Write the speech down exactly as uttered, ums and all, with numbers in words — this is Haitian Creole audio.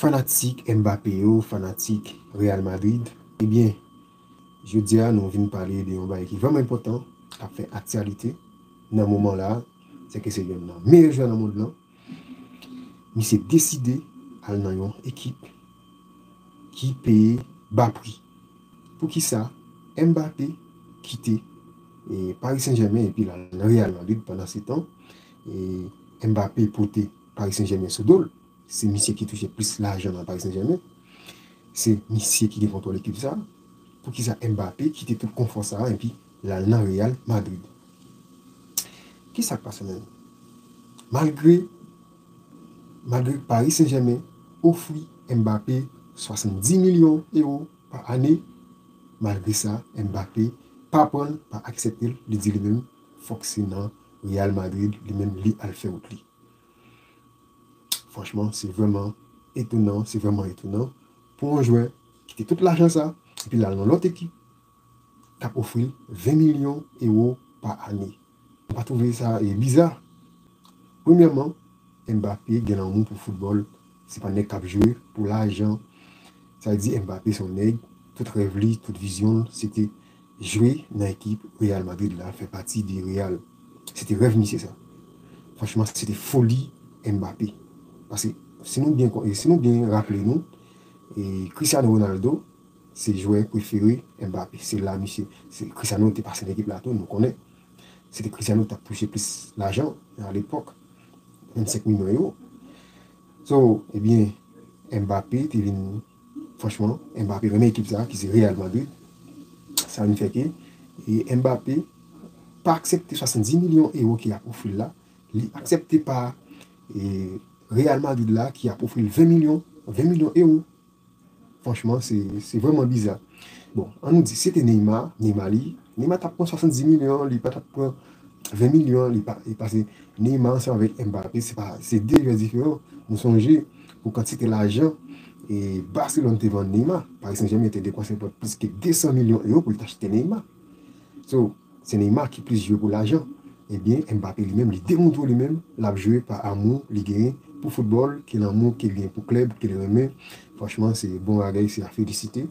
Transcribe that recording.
Fanatik Mbappé yo, fanatik Real Madrid, ebyen, jodi a nou vin pale de yon bagay ki vrèman enpòtan, k ap fè aktyalite nan moman la, se ke se yonn nan meyè jwè nan mond lan. Misye deside al nan yon ekip ki peye ba pri. Poukisa Mbappé kite e Paris Saint-Germain epi l al nan Real Madrid pandan se tan? E Mbappé pote Paris Saint-Germain sou do l. Se misye ki touche plis lajan nan Paris Saint-Germain. Se misye ki gen kontwòl ekip sa. Poukisa Mbappé kite tout konfò sa a epi l al nan Real Madrid? Kisa k pase menm? Malgre, malgre Paris Saint-Germain ofri Mbappé swasanndis milyon ewo pa ane, malgre sa, Mbappé pa pran l, pa aksepte l, li di li menm, fòk se nan Real Madrid, li menm, li al fè wout li. Franchman, se vrèman etonan, se vrèman etonan pou yon jwè kite tout lajan sa, epi l al nan lòt ekip k ap ofri l ven milyon ewo pa ane. Ou pa twouve sa e biza? Premyèman, Mbappé gen lanmou pou foutbòl. Se pa nèg k ap jwe pou lajan. Sa vle di Mbappé se yon nèg, tout rèv li, tout vizyon l, se te jwe nan ekip Real Madrid la, fè pati de Real. Se te rèv misye sa. Franchman, se te foli Mbappé. Paske si nou byen, si nou byen raple nou, e Cristiano Ronaldo, se jwè prefere Mbappé. Se la misye, se Cristiano te pase nan ekip la tou, nou konnen. Se te Cristiano ki t ap touche plis lajan a lepòk, vennsenk milyon ewo. So, ebyen, Mbappé te vin, franchman, Mbappé renmen ekip sa, ki se Real Madrid. Sa vin fè ke e Mbappé pa aksepte swasanndis milyon ewo ki ap ofri l la. Li aksepte pa e Real Madrid la ki ap ofri l ven milyon, ven milyon ewo. Franchman, se, se vrèman biza. Bon, an nou di, se te Neymar, Neymar li, Neymar t ap pran swasanndis milyon, li pa t ap pran ven milyon, li pa, li pase Neymar ansanm avèk Mbappé, se pa, se de jwè diferan. Nou sonje, pou kantite lajan, e Barcelone te vann Neymar, Paris Saint-Germain te depanse plis ke de san milyon ewo pou li t achte Neymar. So, se Neymar ki plis jwe pou lajan. Ebyen, Mbappé li menm, li demontre li menm, l ap jwe pa amou li genyen pou foutbòl, ke lanmou ke l genyen pou klèb, ke l renmen. Franchman, se bon bagay, se a felisite.